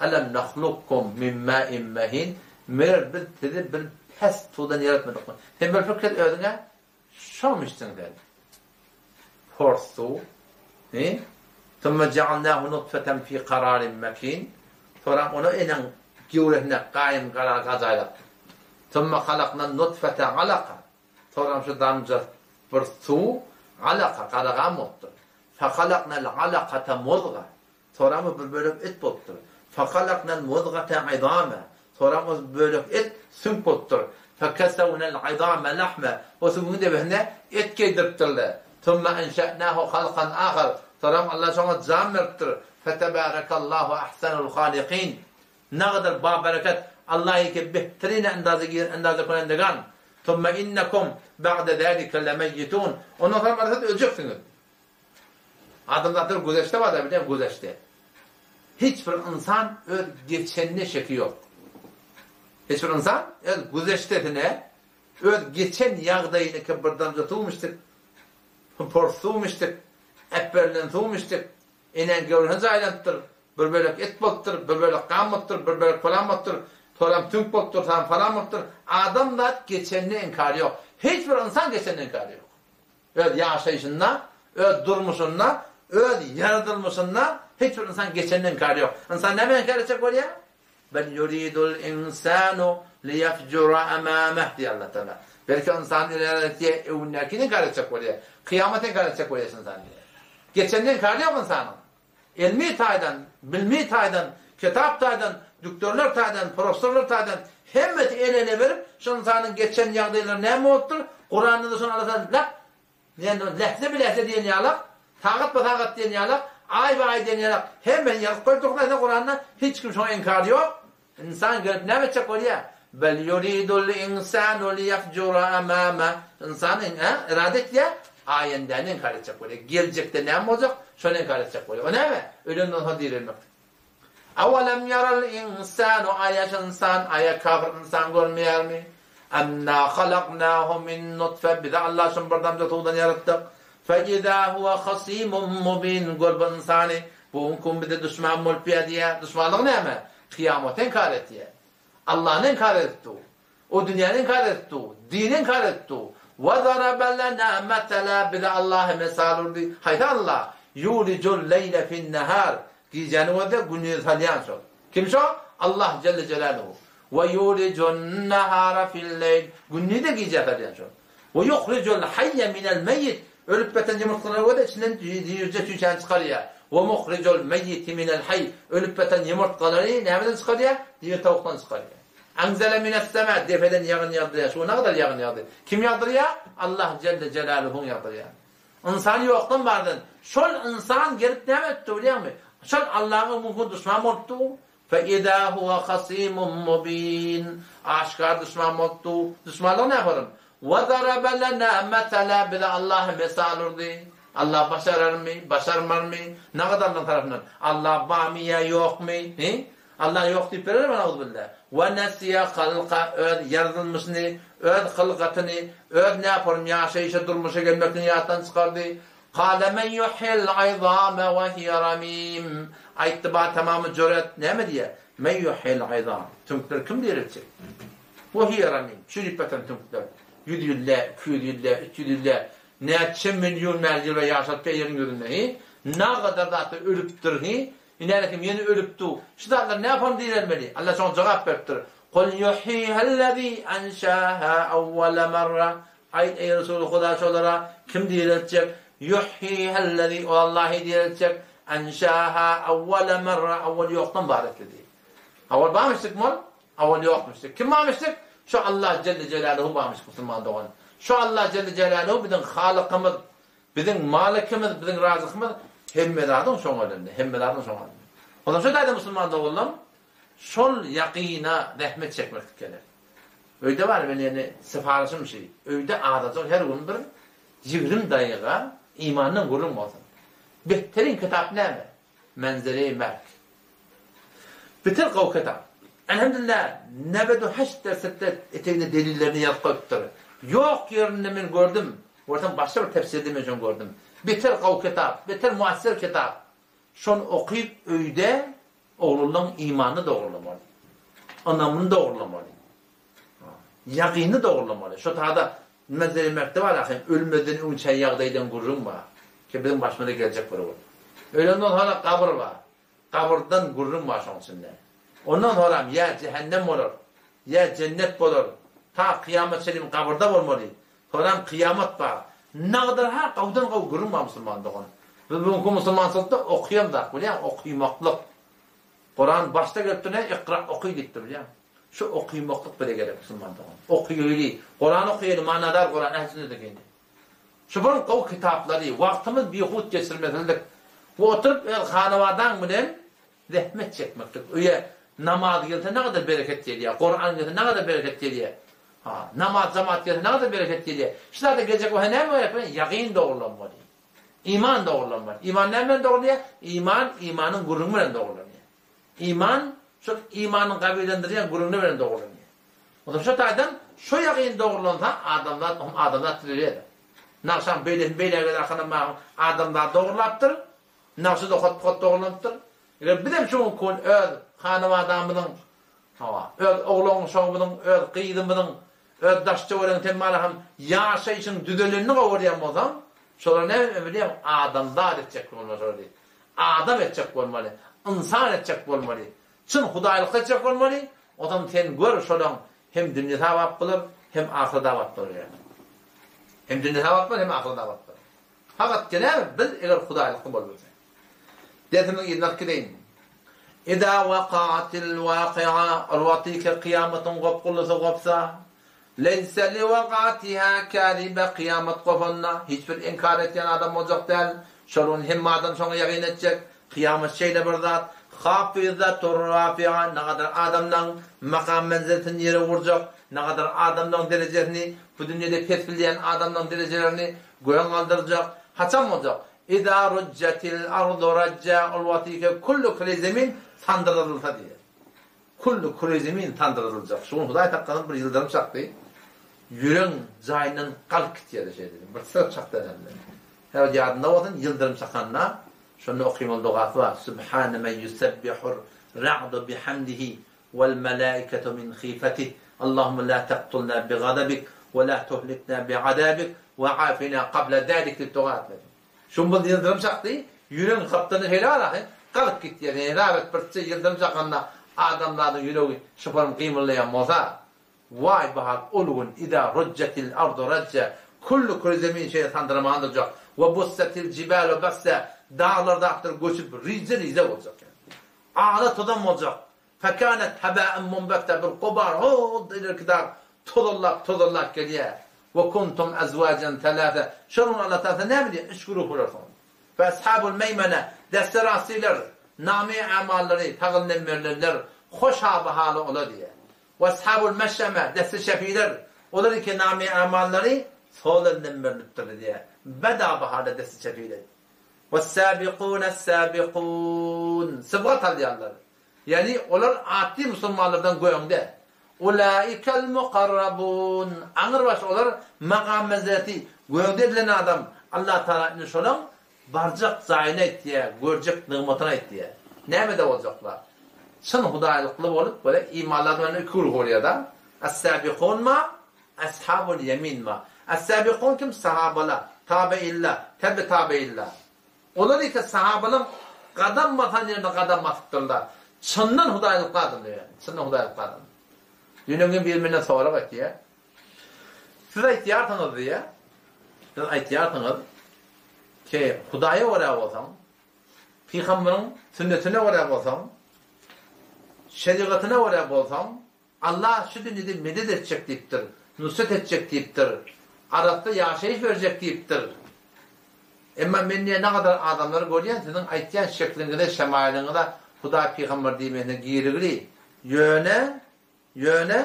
Speaker 1: Elem nahlukkum min ma'in mehin, meger biz sizi bir pes suwdan ýaratmadykmy? Sen bir pikir et özüňe, şomyşsyň sen. Pors suw, hi, Summa ja'alnahu nutfeten fi kararin mekin, soňra ony eneň göwresinde gaýym kararga jaýlapdyk. Summa halaknan nutfete alaka, soňra şu damja bir suw alaka, gara gan bolupdyr. Fehalaknal alakate muzga, Soram bir bölek et bolupdyr. Fehalaknal muzgate izama. Soram o bölek et süňk bolupdyr. Fekesewnel izame lahme. O süňküň debesine et geýdiripdirler. Summa enşe'nahu halkan ahar. Soram Allah şoňa jan beripdir. Fetebarekallahu ahsenul halikin. Nagadar babereket Allah ýeke behterine endaze gir endaze kunendegan. Summa innekum ba'de zalike lemeyyitun. Ondan soň barsa öljeksiňiz. Adamzatda bir güzeşte bar-da, bilýäňmi, güzeşte. Hiç bir ynsan öz geçenine şeki ýok. Hiç bir ynsan öz güzeştesine, öz geçen ýagdaýyny ki bir damja suwum içdik, pors suwum içdik, äpberilen suwum içdik, enäň göwresine jaýlanypdyr, bir bölek et bolupdyr, bir bölek gan bolupdyr, bir bölek falan bolupdyr, soram süňk bolupdyr, soram falan bolupdyr. Adamzat geçenine inkary ýok. Hiç bir ynsan geçenine inkary ýok. Öz ýaşaýşynda, öz durmuşynda, öz ýaradylmyşynda hiç bir ynsan geçenden inkary ýok. Ynsan näme inkar etjek bolýar? Bel ýuridul insanu liýefjura amameh diýýär Allah Taala. Belki ynsan irade etýär, öňündäkini inkar etjek bolýar. Kyýamaty inkar etjek bolýar şu ynsan diýýär. Geçenden inkary ýok ynsanyň. Elmi taýdan, bilmi taýdan, kitap taýdan, düktorlar taýdan, professorlar taýdan hemmesi el-ele berip, şu ynsanyň geçen ýagdaýlary näme bolupdyr, Kuranda-da şony Allah Tagala lak, ýagny lähze-bi-lähze diýen ýalak, sagat-ba-sagat diýen ýalak, aý-ba-aý diýen ýalak, hemmesini ýazyp goýupdyr Hudaý Kuranda, hiç kim şoňa inkary ýok. Ynsan gelip näme etjek bolýar? Bel ýuridul insanu liýefjura amama. Ynsan hä, irade etýär, aýendäni inkar etjek bolýar. Geljekde näme boljak, şony inkar etjek bolýar. O näme? Ölenden soň direlmekdir. Awalam ýaral insanu aýa şu ynsan, aýa kafir ynsan görmeýärmi? Anna halaknahu min nutfe bizi Allah şun bir damja suwdan ýaratdyk. Fe izâ huwe hasimun mubin gör bu ynsany bu günki gün bize duşman bolup ýa diýýär. Duşmanlygy näme? Kyýamaty inkar etýär. Allany inkar edip dur. O dünýäni inkar edip dur. Dini inkar edip dur. Ve zarabe lena mesela bize Allahy mesal urdy. Haýsy Allah? Yulicul leýle fin nehar gijäni gözle gündizi salýan şol. Kim şo? Allah jelle jelaluhu. Ve yulicun nehara fil leýl gündizi gijä salýan şol. Ve yuhrijul hayye minel meyyit ölüp beten ýumurtgalary we-de içinden dirije çüýşäni çykarýar. Ve muhrijul meyyiti minel hayy ölüp beten ýumurtgalary nämeden çykarýar? Diri towukdan çykarýar. Enzele mines sema depeden ýagyn ýagdyrýar. Şu nägadar ýagyn ýagdy? Kim ýagdyrýar? Allah jelle jelaluhuň ýagdyrýar. Ynsany ýokdan bardan. Şol ynsan gelip näme etdi bilýäňmi? Şol Allahyň mümkin duşman bolupdy. Fe-izâ huwe hasîmun mubîn. Aşgär duşman bolupdy. Duşmanlygy näme onuň? Ve zarabe lenâ meselâ bize Allah mesal urdy. Allah başararmy, başarmarmy? Nagat Allaň tarapyndan. Allah barmy ýa ýokmy? Hi? Allah ýok diýip berermi nauzubilla? Ve nesiye halka öz ýaradylmyşyny, öz hylgatyny, öz näporum ýaşaýşa, durmuşa gelmekini ýatdan çykardy. Kale men yuhyil izame we hiye ramim. Aýtdy ba tamamy jüret näme diýýär? Men yuhyil izam. Süňkleri kim direltjek? We hiye ramim. Çüýrüp ýatan süňkler. Ýüz ýyl-dä, 200 ýyl-dä, 300 ýyl-dä, näçe million bäri ýyl ýaşap ýeriň ýüzünde hi? Nagadar zatlar ölüpdir hi? Ine kim ýene ölüpdi. Şu zatlar näpon direlmeli? Allah şoňa jogap beripdir. Kul yuhyiha-llezî enşâhâ awwala merre. Aýt eý Resuly Huda şolara kim direltjek? Yuhyiha-llezî ol Allahy direltjek. Enşâhâ awwala merre awwal ýokdan bar etdi diýip. Awwal barmyşdyk ol? Awwal ýokmyşdyk. Kim barmyşdyk? Şu Allah jelle jelaluhu barmyşdyk musulman dogan. Şu Allah jelle jelaluhu biziň Halykymyz, biziň Malikimiz, biziň Razykymyz hemme zadyň şoň elinde, hemme zadyň şoň elinde. Onsoň şu taýda musulman doganlarym Şol ýakyna zähmet çekmeklik gerek. Öýde bar men ýene syparyşym şi, öýde azajyk her gün bir 20 daýyga imandan gürrüň bolsun. Behterin kitap näme? Menzere-i merg. Beter gowy kitap. Elhamdülillah nebedu heşt dersetde etegine delillerini ýazyp goýupdyr. Ýok ýerinde men gördüm. Görsem başga bir tefsirde men şony gördüm. Beter gowy kitap, beter muasser kitap. Şony okyp öýde Oglunyň imanyny dogrulamaly. Ynamyny dogrulamaly. Ýakynyny dogrulamaly. Şo tada nime bar ahym, ölmezden öňçä ýagdaýdan gürrüň bar. Ki biziň başymyza geljek bir gün. Ölenden soňra gabyr bar. Gabyrdan gürrüň bar şoň içinde. Ondan soňram ýa jähennem bolar, ýa jennet bolar. Ta kyýamat çenli gabyrda bolmaly. Soňram kyýamat bar. Nagdyr-ha gowudan gowy gürrüň bar musulman dogan. Biz bu günki musulmançylykda okaýan zat bilýäň, okymaklyk. Kuran başda gelipdir ne ikra oky diýipdir bilýäň. Şu okymaklyk bize gerek musulman dogan. Okaýaly, Kuran okaýaly, manadar Kuran ähli sünnete geldi. Şu bir gowy kitaplary wagtymyz bihut geçirmesizlik. Bu oturyp öz hanawadaň bilen Zähmet çekmeklik. Öýe namaz gelse nagadar bereket gelýär, Kuran gelse nagadar bereket gelýär. Ha, namaz jamaat gelse nagadar bereket gelýär. Şu zada geljek bolsa näme gerek bilen? Ýagyn dogrulanmaly. Iman dogrulanmaly. Iman näme bilen dogrulýar? Iman imanyň gürrüňi bilen dogrulanýar. Iman şol imanyň gabylandyrýan gürrüňi bilen dogrulanýar. Onsoň şo taýdan şo ýagyn dogrulansa adamzat ohm adamzat düzelýär. Nagşam beýlesini beýläge arkalanmagyň adamzat dogrulapdyr. Nagşy-da hot-hot dogrulanypdyr. Eger bizem şu günki gün öz hanabadamyzyň, hawa, öz oglan-uşagymyzyň, öz gyzymyzyň, öz daş-töweregiň sen bana hem ýaşaýşyň düzelenini gowy görýän bolsaň, şolar näme bilýäň, adamzat etjek bolmaly şolary. Adam etjek bolmaly, ynsan etjek bolmaly, çyn hudaýlykda etjek bolmaly, onsoň sen gör şolaň hem dünýesi abat bolar, hem ahyreti abat bolar ýaly. Hem dünýesi abat bolar, hem ahyreti abat bolar. Fakat näme biz eger hudaýlykly bolmasak. Dersimiziň yzyna alyp gideýin. Ida wakatil wakia ol wagty ki kyýamatyň gopgullysy gopsa, leýse li wakatiha käzibe kyýamat gopanda hiç bir inkar etýän adam boljak däl, şol gün hemme adam şoňa ýagyn etjek, kyýamat şeýle bir zat, hafyzatur rafia nagadar adamlaň makam menziletini ýere urjak, nagadar adamlaň derejesini bu dünýede pes bilýän adamlaň derejelerini Göň galdyrjak, haçan boljak? Iza rujjatil ardu rajja ol wagty ki kullu küre zemin sandyradylsa diýýär. Kullu küre zemin sandyradyljak. Şu gün Hudaý saklasyn bir ýyldyrym çakdy. Ýüregiň jaýyndan galyp gitýärdi şeýle dedim. Bir syryp çakdy elhamdülillah. Her wagt ýadynda bolsun ýyldyrym çakanda şonda okymaly dogasy bar. Subhane men yusebbihur ra'du bihamdihi Wal malaikatu min hifetih, Allahumma la taktulna bi gazabik we la tuhlikna bi azabik we afina kabla zalik diýip doga etmeli. Şum bir ýyldyrym çakdy, ýüregiň gapdalynda şeýle bar ahy, galyp gitýär. Ýani hesap et birçe ýyldyrym çakanda adamzadyň ýüregi şyparym gymyldaýan bolsa, waý bu hal ol gün iza rujjatil ardu rajja kullu küre zemin şeýle sandyraman durjak we bussatil jibalu bassa daglar zatlar göçüp rize-rize boljak ýani. Agla tozan boljak. Fekânet hebâen munbetha bir gubar hol ilerki dag tozanlap tozanlap gelýär. We kuntum ezwâjen selâse şol gün Allah Tagala näme diýýär? Üç güruh bolarsyňyz. Fe eshabul meýmene desse rastylar, name-i amallary sag elinden berlenler hoş aby-haly olar diýýär. We eshabul meş'eme desse çepiler, olar iki name-i amallary sol elinden berlipdir diýýär. Bed aby-hala desse çepiler. Wes-sâbikûnes-sâbikûn sybgat alýarlar. Ýagny olar atly musulmanlardan göňde. Ulaikel mukarrabun aňrybaş olar makam-menzileti göňde edilen adam. Allah Tagala indi şolaň barjak jaýyny aýtýar, görjek nygmatyny aýtýar. Nämede boljaklar? Çyn hudaýlykly bolup, böyle imanly adamlar iki güruh bolýar-da. Es-sâbikûn ma, eshabul ýemin ma. Es-sâbikûn kim? Sahabalar, tabeýinler, tebi-tabeýinler. Olar ise sahabalaň gadam basan ýerine gadam basypdyrlar. Çyndan hudaýlykly adamlar ýaly. Çyndan hudaýlykly adam. Düýn öňňin biri menden sorag etýär. Siz aýtýarsyňyz diýýär. Siz aýtýarsyňyz ki, Hudaýa görä bolsaň, pygamberiň sünnetine görä bolsaň, şerigatyna görä bolsaň, Allah şu dünýede medet etjek diýipdir, nusret etjek diýipdir, arassa ýaşaýyş berjek diýipdir. Emma men diýýän nagadar adamlary görýän siziň aýtýan şekliňize, şemaýylyňyza Hudaý pygamber diýmesine girigli. Ýöne, ýöne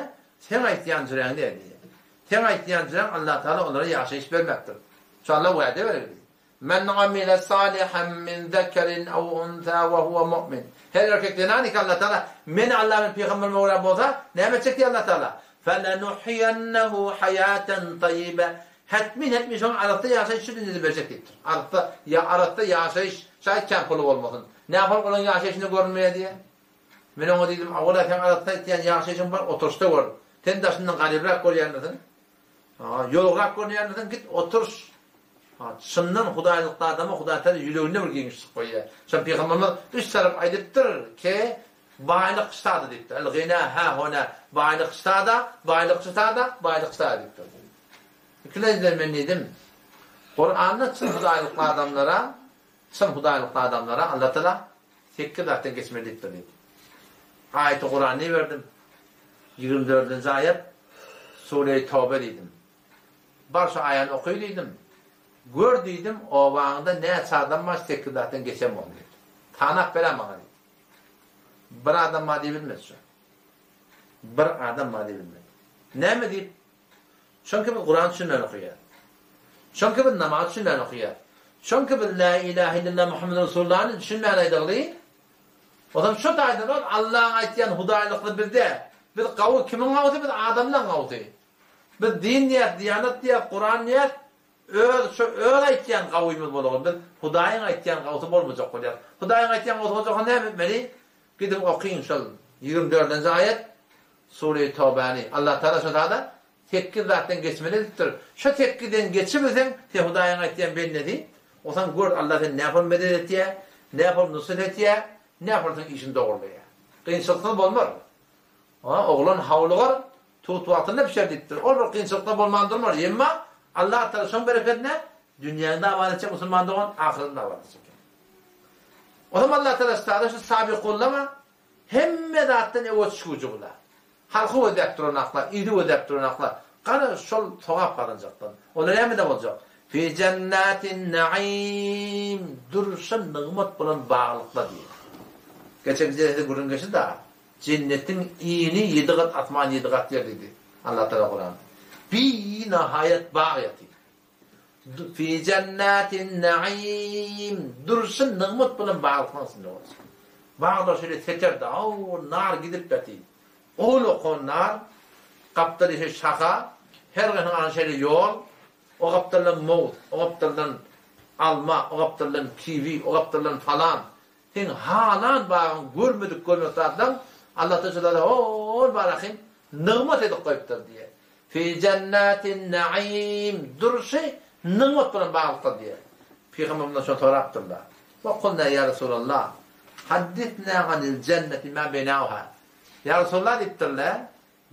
Speaker 1: seň aýtýan jüreň däl diýýär. Seň aýtýan jüreň Allatagala olara ýaşaýyş bermepdir. Şu Alla wada bergili. Men amile salihan min zekerin ew unsa we huwe mu'min. Her erkek zenan iki Allah Taala men Allah bilen pygamberime görä bolsa näme etjek diýýär Allah Taala? Felenuhyiyennehu hayaten tayyibe. Hetmin hetmin şoňa arassa ýaşaýyş şu dünýede berjek diýipdir. Arassa ýa arassa ýaşaýyş şaýat kän puly bolmasyn. Nähol olaň ýaşaýşynda görünmeýär diýýär. Men oňa diýdim, Awala seň arassa etýän ýaşaýşyň bar oturyşda gör. Sen daşyndan garybrak görýändirsiň. Ha, ýolugrak görünýändirsiň, git oturyş. Ha, çyndan hudaýlykly adama Hudaý Taala ýüreginde bir giňişlik goýýar. Şon pygamberimiz üç tarap aýdypdyr ke, baýlyk ştada diýipdir. El gina ha hona. Baýlyk ştada, baýlyk ştada, baýlyk ştada diýipdir. Ikilenjiden men diýdim, Kuranda çyn hudaýlykly adamlara, çyn hudaýlykly adamlara Allah Taala sekiz zatdan geçmeli diýipdir diýdim. Aýaty Kurany berdim. 24-nji aýat Sure-i Tobe diýdim. Bar şu aýany oky diýdim. Gör diýdim, obaňda näçe adam bar sekizdatdan geçen bolsun diýdim. Tanap berä maňa diýdim. Bir adam bar diýibilmez şu. Bir adam bar diýibilmez. Näme diýip? Çünki biz Kuran düşünmän okaýas. Çünki biz namaz düşünmän okaýas. Çünki biz la ilahe illallah Muhammed Resulullahny düşünmän aýdygly. O zaman şu taýdan ol Allaň aýtýan hudaýlykly bizde. Biz gawy kimiň gawusy biz adamlaň gawusy. Biz din diýýäs, diýanat diýýäs, Kuran diýýäs, öz şu öz aýtýan gawymyz bolagyl. Biz Hudaýyň aýtýan gawusy bolmajak bolýas. Hudaýyň aýtýan gawusy boljak bolsa näme etmeli? Gidiň okyň şol 24-nji aýat Sure-i Tobäni. Allah Taala şo zada sekiz zatdan geçmeli edipdir. Şo sekizden geçibilseň, sen Hudaýyň aýtýan bendesi, onsoň gör Allah seni nähol medet etýär, nähol nusret etýär, nähol seň işiňi dogurlaýar. Kynçylyksyz bolmaz. A, oglan hawlugar, tut wagtynda bişer diýipdir. Ol bir kynçylyklar bolman durmaz. Emma Allah Taala şoň berekedine dünýäňde abat etjek musulman dogan, ahyretinde abat etjek. O zaman Allah Taala sada şu sabikunlama hemme zatdan öňe çykyjy bular. Halky gözläp duranaklar, ili gözläp duranaklar. Gana şol sogap gazanjaklar. Olar nämede boljak? Fi jennatin naim, durşy nygmat bolan baglykda diýýär. Geçen gije size gürrüň geçdi da. Jennetiň ini ýedi gat asman ýedi gat ýer diýdi. Allah Tagala Kuranda. Binahaýat bag ýatyr. Fi jennatin naim durşy nygmat bolan baglyklaryň içinde boljak. Baglar şeýle seterde, aw, nar gidip ýatyr. Gol okan nar, gapdal işe şaha, her gysyň aňy şeýle ýol, o gapdaldan muz, o gapdaldan alma, o gapdaldan kiwi, o gapdaldan falan. Seň halan bagyň görmedik görmek zatlaň Allah Taala hol barahyn nygmat edip goýupdyr diýýär. Fi jannatin naim durşy nygmat bilen baglykdyr diýýär. Pygamber mundan şony sorapdyrlar. Wa kulna ýa Resulallah haddisna anil jenneti ma binauha. Ýa Resulallah diýipdirler,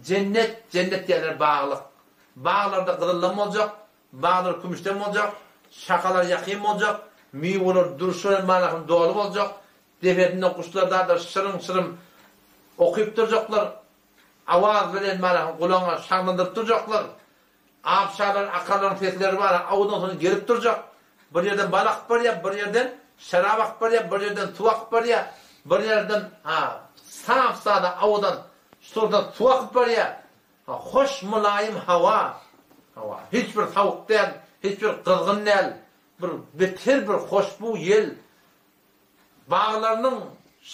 Speaker 1: jennet, jennet diýenler baglyk. Baglarda gyzyldan boljak, Baglar kümüşden boljak, şahalar ýakyn boljak, miweler durşy bilen barahym doly boljak, depesinde guşlar zatlar şyryn-şyryn okyp durjaklar, awaz bilen barahym gulagyňa şaňlandyryp durjaklar, abşarlaryň, akarlaryň sesleri bar, awudan soň gelip durjak, bir ýerden bal akyp barýar, bir ýerden şerap akyp barýar, bir ýerden suw akyp barýar, bir ýerden sap-sada awudan, şurdan suw akyp barýar. Ha, hoş, mylaýym hawa. Hawa, hiç bir sowuk däl, hiç bir gyzgyn däl, bir beter bir hoşbu ýel. Baglarynyň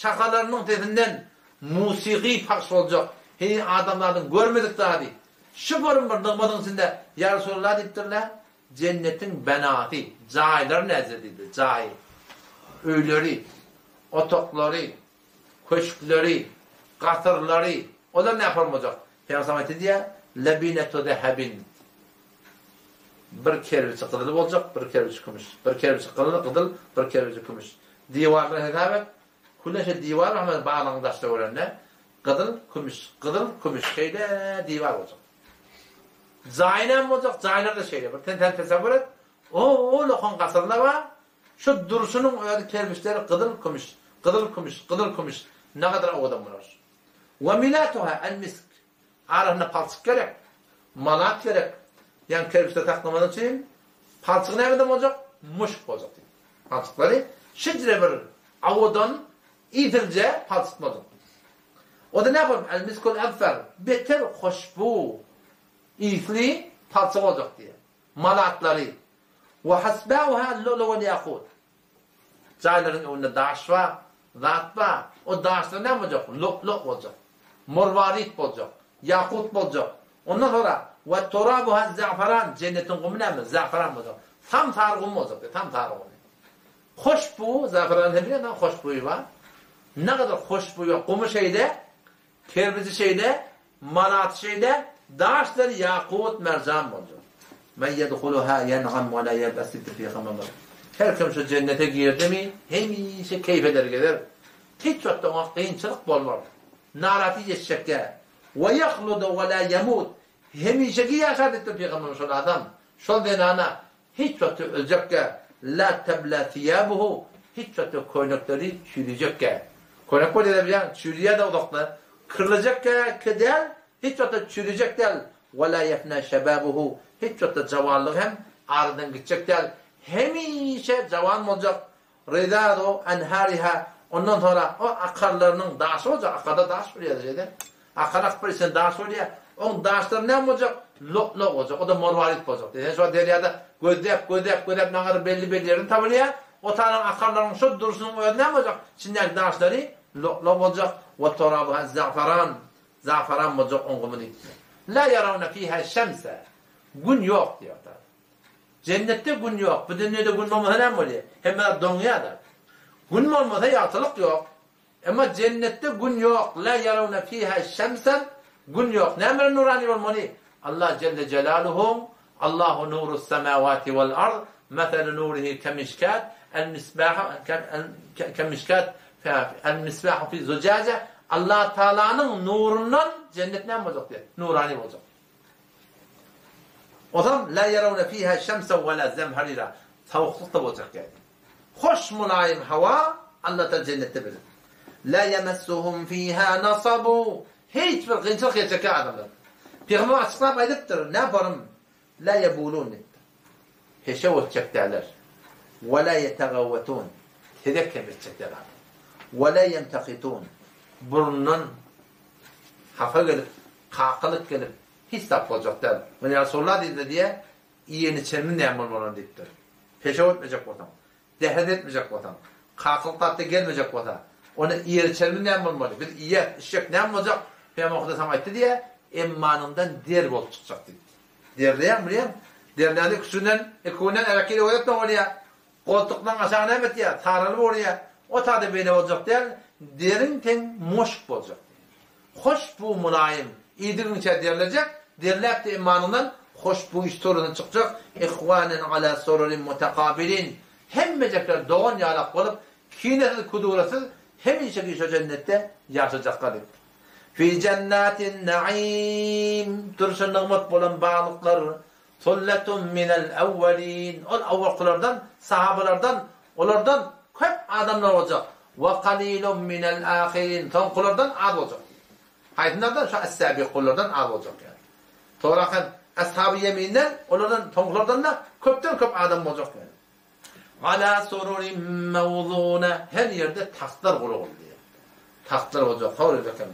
Speaker 1: şahalarynyň sesinden musigy pagş boljak, heniz adamzadyň görmedik zady. Şu bir bir nygmatyň içinde, Ýa Resulallah diýipdirler, jennetiň benasy, jaýlary näce diýdi, jaýy, öýleri, otaklary, köşkleri, gasyrlary, olar näme bolmajak? Pygamber aýtdy diýýär, Lebinetu zehebin. Bir kerbiçi gyzyl boljak, bir kerbiçi kümüş. Bir kerbiçi gyzyl, gyzyl, bir kerbiçi kümüş. Diwarlary hesap et. Küle şu diwar hem baglaryň daşda görende. Gyzyl, kümüş, gyzyl, kümüş şeýle diwar boljak. Jaýy näme boljak? Jaýlar-da şeýle. Bir sen sen tesewwür et. O-o-ulakan gasyrlar bar. Şu durşunyň özi kerpiçleri gyzyl, kümüş, gyzyl, kümüş, gyzyl, kümüş. Nagadar owadan bolar. We milatuha el-misk. Arasynda palçyk gerek. Malat gerek. Ýagny kerpiçleri saklamak üçin palçygy nämeden boljak? Muşk boljak diýip. Palçyklary şeýle bir owadan ýytylja palçyk boljak. O-da näme bolýar? El-miskul azfar. Beter hoşbu ysly palçyk boljak diýýär. Malatlary. We hasbauha el-lu'lu wal-ýakut. Jaýlaryň öňünde daş bar, zat bar. O daşlar näme boljak? Lu'lu boljak. Morwarit boljak. Ýakut boljak. Ondan soňra we turabuha za'faran, jennetiň gumy näme? Za'faran boljak. Sam-sary gum boljak diýýär, sam-sary gumy. Hoşbu, za'faran hem bilýän, hoşbuýy bar. Nägadar hoşbuýy bar. Gumy şeýle, Kerpiji şeýle, malaty şeýle, daşlary ýakut, merjan boljak. Men ýedhuluha ýen'am we la ýeb'es diýipdir Pygamberimiz. Her kim şu jennete girdimi, hemişe keýp eder gezer. Hiç wagtda oňa kynçylyk bolmaz. Naraty ýetjek däl. We ýahludu we la ýemut. Hemişeki ýaşar diýipdir Pygamberimiz şol adam, şol zenana Hiç wagtda öljekkä, la tebla siýabuhu, hiç wagtda köýnekleri çüýrüjekkä. Köýnek bolýar-da bilýäň, çüýrýär-de uzakda. Kyryljakkä däl, hiç wagtda çüýrüjek däl. Wa la ýefna şebabuhu, hiç wagtda jawanlygy hem aradan gitjek däl. Hemişe jawan boljak. Ridadu enhariha, ondan soňra o akarlarynyň daşy boljak, akarda daş bolýar şeýle. Akar akyp bir içinde daş bolýar. Oň daşlary näme boljak? Lok-lok boljak, o-da morwarit boljak. Sen şu wagt derýada gözläp, gözläp, gözläp naňary belli-belli ýerini tapylýar. O taýdan akarlaryň şo durşunyň özi näme boljak? Içindäki daşlary lok-lok boljak. Wa turabuha za'faran, za'faran boljak oň gumy diýipdir. La ýarawna fiha şemse. Gün ýok diýýär. Jennetde gün ýok. Bu dünýede gün bolmasa näme bolýar? Hemme zat doňýar-da. Gün bolmasa ýagtylyk ýok. Emma jennetde gün ýok. La ýarawna fiha şemsen. Gün ýok. Näme bilen nurany bolmaly? Allah jelle jelaluhuň Allahu nurus semawati wal ard, meselu nurihi kemişkat, el misbahu kemişkat el misbahu fi zujaja. Allah Taalanyň nurundan jennet näme boljak diýär? Nurany boljak. Ozam la ýerawne fiha şemsen we la zemherira, sowuklyk-da boljak däl. Hoş mylaýym hawa Allatala jennetde berer. La ýemessuhum fiha nasabu, hiç bir kynçylyk ýetjek däl adamlara. Pygamber açyklap aýdypdyr, näparym la ýebulun diýipdir. Peşew etjek däller. We la ýetegawwetun, tezek hem etjek däl adam. We la ýemtekitun, burnundan hapa gelip, Kakylyk gelip, hiç zat boljak däl. Muny ýa Resulullah diýdiler diýýä, iýen-içenimiz näme bolmaly diýipdir. Peşew etmejek bolsaň, dähet etmejek bolsaň, kakylyk zat-da gelmejek bolsa, onda iýer-içenimiz näme bolmaly? Biz iýer, içjek näme boljak? Pygamber Hudaý aýtdy diýýä, emmanyňdan der bolup çykjak diýipdir. Derleýäň, bilýäň, derlände iki günden, iki günden erekile öwretme bolýar. Goltukdan aşagy näme etýär? Saralyp urýar. O tada beýle boljak däl, deriň teň moşk boljak diýýär. Hoş bu mylaýym, iýdigiňçe derlejek, derläp-de emmanyňdan hoşbuý suruny çykjak, Ihwanen ala sururin mutekabilin, hemmejekler dogan ýalak bolup, kinesiz, kudurasyz hemişeki şo jennetde ýaşajaklar diýipdir. Fi jennatin naim, durşy nygmat bolan baglyklar, Sulletun minel ewwelin, ol owalkylardan, sahabalardan, olardan köp adamlar boljak, we kalilun minel ahirin, soňkulardan az boljak diýdi. Haýsynlardan? Şu es-sabikunlardan az boljak ýaly. Soňraky ashaby ýeminden, olardan, soňkulardan-da köpden köp adam boljak ýaly. Ala sururin mawzuna, her ýerde tagtlar guruldy diýýär. Tagtlar boljak, hor eken,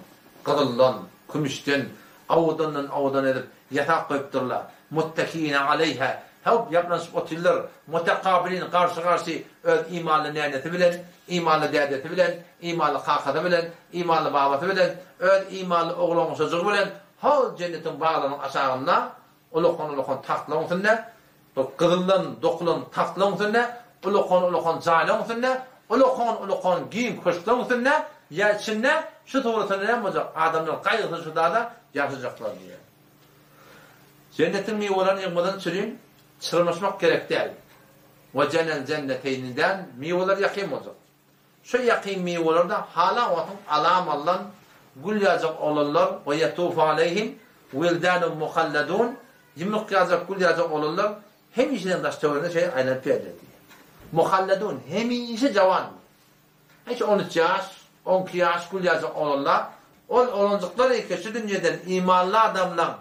Speaker 1: gyzyldan, kümüşden, owadandan owadan edip ýasap goýupdyrlar. Muttekiine aleýha, hop ýaplanyşyp otyrlar, mutekabilin, garşy-garşy öz imanly nänesi bilen, imanly dädesi bilen, imanly kakasy bilen, imanly babasy bilen, öz imanly oglangoşajygy bilen hol jennetiň baglarynyň aşagynda Ulakan-ulakan tagtlaryň üstünde, bir gyzyldan dokulan tagtlaryň üstünde, ulakan-ulakan jaýlaryň üstünde, ulakan-ulakan giň köşkleriň üstünde ýa içinde şu suratynda näme boljak, adamlar gaýgysyz şu zada ýaşajaklar diýýär. Jennetiň miwelerini ýygmadan çürim çyrmaşmak gerek däl. We jenel jenneteýni däl, miweler ýakyn boljak. Şu ýakyn miweleri-de halan wagtyň alamaldan. gül ýaljak oglanlar, we ýetufu aleýhim wildanun muhalladun, ýumruk ýaljak gül ýaljak oglanlar hemişeden daş-töwereginde şeýle aýlanyp ýörler diýýär. Muhalladun, hemişe jawan. Hiç on üç ýaş, on iki ýaş gül ýaljak oglanlar, ol oglanjyklar eke şu dünýeden imanly adamlaň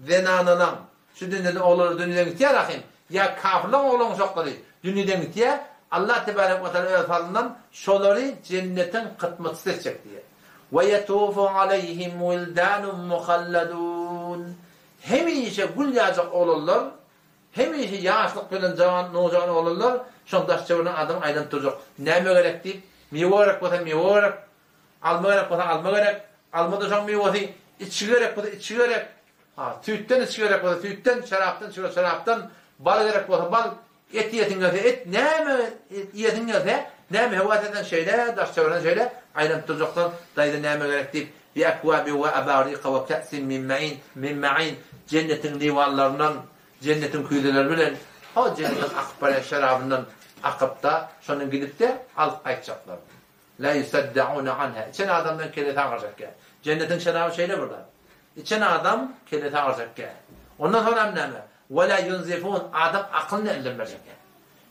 Speaker 1: Zenanalaň şu dünýede oglary dünýeden gitýär ahym, ýa kafyrlaň oglan uşaklary dünýeden gitýär, Allah tebarek we taala öz fazlyndan şolary jennetiň hytmatçysy etjek diýýär. We ýetufu aleýhim wildanun muhalladun. Hemişe gül ýaljak oglanlar, hemişe ýaşlyk bilen jawan, nowjawan oglanlar şoň daş-töweregine adam aýlanyp durjak. Näme gerek diýip, miwe gerek bolsa miwe gerek, Alma gerek bolsa alma gerek, alma-da şoň miwesi, içgi gerek bolsa içgi gerek, ha, süýtden içgi gerek bolsa süýtden, şerapdan içgi bolsa şerapdan, bal gerek bolsa bal, et iýesiň gelse et, näme iýesiň gelse, näme höwes etseň şeýle, daş-töweregiňe şeýle aýlanyp durjakdan, daýza näme gerek diýip, bi ekwabi we abarika we ke'sin min ma'in, min ma'in, jennetiň liwanlaryndan, jennetiň küýzeleri bilen, ho jennetiň akyp barýan şerabyndan akyp-da, şondan gidip-de alyp gaýtjaklar. La yusaddauna anha. Içen adamdan kellesi agyrjak gä. Jennetiň şeraby şeýle bir zat. Içen adam kellesi agyrjak gä. Ondan soňram näme? Wa la yunzifun. Adam akylyny elden berjek gä.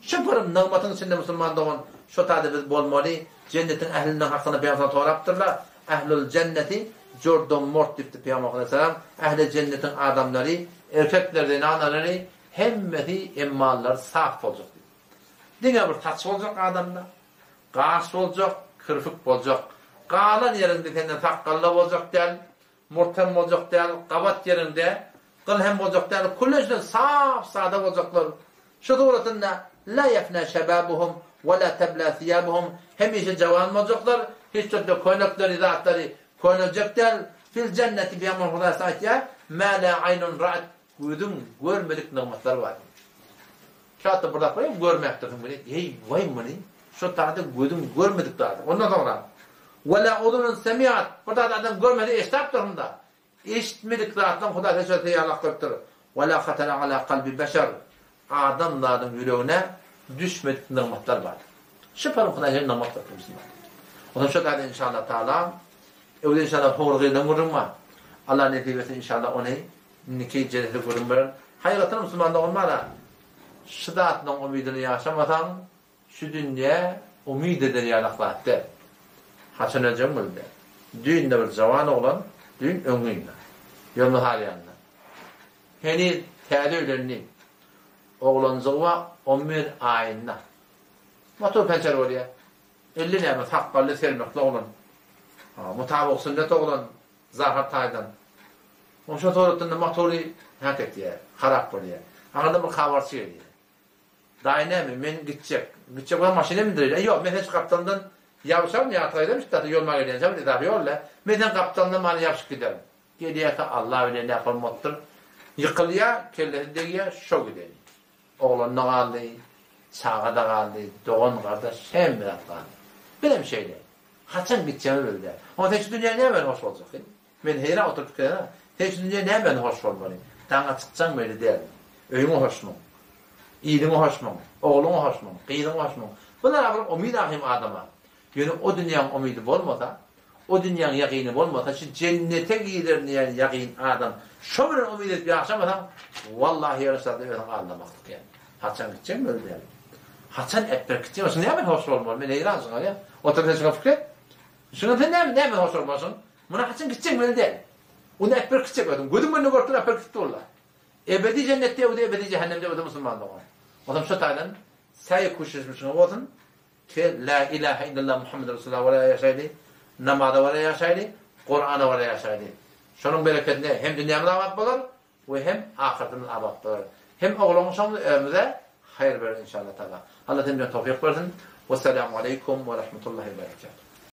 Speaker 1: Şu bir nygmatyň içinde musulman dogan şo taýda biz bolmaly. Jennetiň ähliniň hakynda Pygamber sorapdyrlar. Ahlul jenneti jordon mort diýipdir Pygamber aleyhissalam. Ähli jennetiň adamlary, erkekler, zenanalary hemmesi emmallary sap boljak diýip. Diňe bir saç boljak adamda. Gaş boljak, kirpik boljak. Galan ýeriňde senden sakgal-da boljak däl, murt hem boljak däl, gabat ýeriňde gyl hem boljak däl, küllençden sap-sada boljaklar. Şu suratynda La ýefnä şebabuhum we la teblä siýabuhum hemişe jawan boljaklar, hiç türde köýnekleri, zatlary köneljek däl. Fil jenneti Pygamber Hudaýa aýtýar, Mä la aýnun ra'at Gözüň görmedik nygmatlar bar. Şu atda bir zat bar, görmäpdirsiň muny. Eý, waý muny. Şu taýda gözüň görmedik zady. Ondan soňra Wa la uzunun semiat. Bir zat adam görmese eşidäpdirsiň-da. Eşitmedik zatlaryň Hudaý sen şo taýýarlap goýupdyr. Wa la hatara ala kalbi beşer. Adam zadyň ýüregine düşmedik nygmatlar bar. Şu paryň Hudaý sen nygmat beripdir musulman. Ondan şo taýda inşallah taala öwde inşallah howur gyzdan gürrüň bar. Allah nesip etsin inşallah ony Indiki jelsede gürrüň bererin. Haýratyn musulman dogan bar-a. Şu zatlaryň umydyny ýaşamasaň, şu dünýä umyt eder ýalak zat däl. Haçan öljegiň belli däl. Düýn-de bir jawan oglan, düýn öňňin-de. Ýolmaz arýanda. Heniz täze öýlendi. Oglanjygy bar, on bir aýynda. Motor pençer bolýar. Elli näme, sakgally, selmekli oglan. Mutabyk sünnet oglan. Zahar taýdan. Oň şo suratynda motory häk etýär, harap bolýar. Aňyrdan bir habarçy gelýär. Daýy näme, men gitjek. Gitjek bolsaň maşyna mündüreýin. Eý, ýok, men seni şu gapdalyndan ýabşaryn, ýa gaýdam şu taýda ýoluma gelýänçä bir edafa ýol-da. Men seň gapdalyňdan mana ýabşyp giderin. Gelýärkä Alla bilen nähili hormatdyr. Ýykylýar, kellesi degýär, şo gideni. Oglan-da galdy, çaga-da galdy, dogan-gardaş hemme zat galdy. Bizem şeýle. Haçan gitjegimi bilde. Onda sen şu dünýä näme bilen hoş boljak, heý? Men heýran oturyp pikir edýän, sen şu dünýä näme bilen hoş bolmaly? Daňa çykjaň belli däl. Öýüňe hoşmuň? Iliňe hoşmuň? Ogluňa hoşmuň? Gyzyňa hoşmuň? Bular bir umyt ahym adama. Ýöne o dünýäň umydy bolmasa, o dünýäň ýagyny bolmasa, şu jennete girerin diýen ýagyn adam, şo bilen umyt edip ýaşamasaň, wallahi ýaraşarda özüňi aldamaklyk ýa. Haçan gitjeň belli däl. Haçan äpberip gitjeň, şuny näme hoş bolmaly, men heýran şuňa ýa. Otur sen şuňa pikir et. Şuňa sen näme, näme hoş bolmalysyň? Muny haçan gitjeň belli däl. Ony äpberip gitjek özüň. Gözüň önünde görüp dur äpberip gitdi walla. Ebedi jennetde öwde ebedi jähennemde öwde musulman dogan. Onam şo taýdan säý kuşuşmyşyňa bolsun. Ki La ilahe illallah Muhammed Resulullah görä ýaşaýly, namaza görä ýaşaýly, Kurana görä ýaşaýly. Şonuň berekedine hem dünýämiz abat bolar we hem ahyretimiz abat bolar. Hem oglan şoňda özümize haýyr berer inşallah taala. Allah hemmämize towfyk bersin. Wessalamu aleýkum we rahmetullahi we berekatuh.